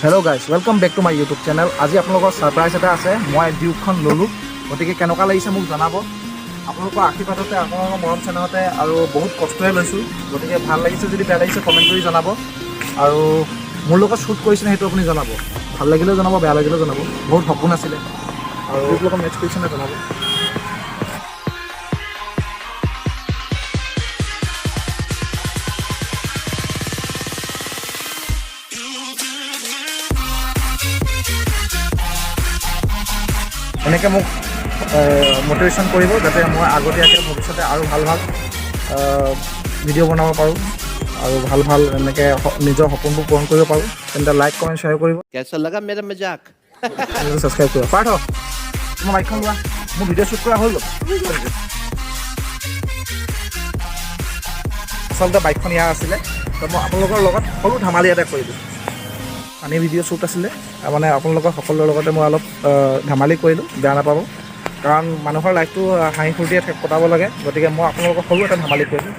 Hello guys, welcome back to my YouTube channel. আজি আপোনালোকৰ surprise এটা আছে। মই ডিউকখন ল'লোঁ, গতিকে কেনেকুৱা লাগিছে মোক জনাব। আপোনালোকৰ আশীৰ্বাদতে, আপোনালোকৰ মৰম চেনেহতে আৰু বহুত কষ্টৰে লৈছোঁ। গতিকে ভাল লাগিছে যদি, বেয়া লাগিছে, কমেণ্ট কৰি জনাব। আৰু মোৰ লগত শ্বুট কৰিছেনে সেইটো আপুনি জনাব। ভাল লাগিলেও জনাব, বেয়া লাগিলেও জনাব। বহুত সপোন আছিলে আৰু লগত মেটচ কৰিছেনে জনাব। এনেকৈ মোক মটিভেশ্যন কৰিব, যাতে মই আগতীয়াকৈ ভৱিষ্যতে আৰু ভাল ভাল ভিডিঅ' বনাব পাৰোঁ আৰু ভাল ভাল এনেকৈ নিজৰ সপোনবোৰ পূৰণ কৰিব পাৰোঁ। তেন্তে লাইক, কমেণ্ট, শ্বেয়াৰ কৰিব। कैसा लगा मेरा मजाक? ছাবস্ক্ৰাইব কৰিব। পাৰ্থ, তোমাৰ বাইকখন লোৱা, মোৰ ভিডিঅ' শ্বুট কৰা হৈ গ'ল। আচলতে বাইকখন ইয়াৰ আছিলে, তো মই আপোনালোকৰ লগত সৰু ধেমালি এটা কৰিলোঁ। ফানি ভিডিঅ' শ্বুট আছিলে, মানে আপোনালোকৰ সকলোৰে লগতে মই অলপ ধেমালি কৰিলোঁ, বেয়া নাপাব। কাৰণ মানুহৰ লাইফটো হাঁহি ফূৰ্তিয়ে কটাব লাগে। গতিকে মই আপোনালোকৰ সৰু এটা ধেমালি কৰিলোঁ।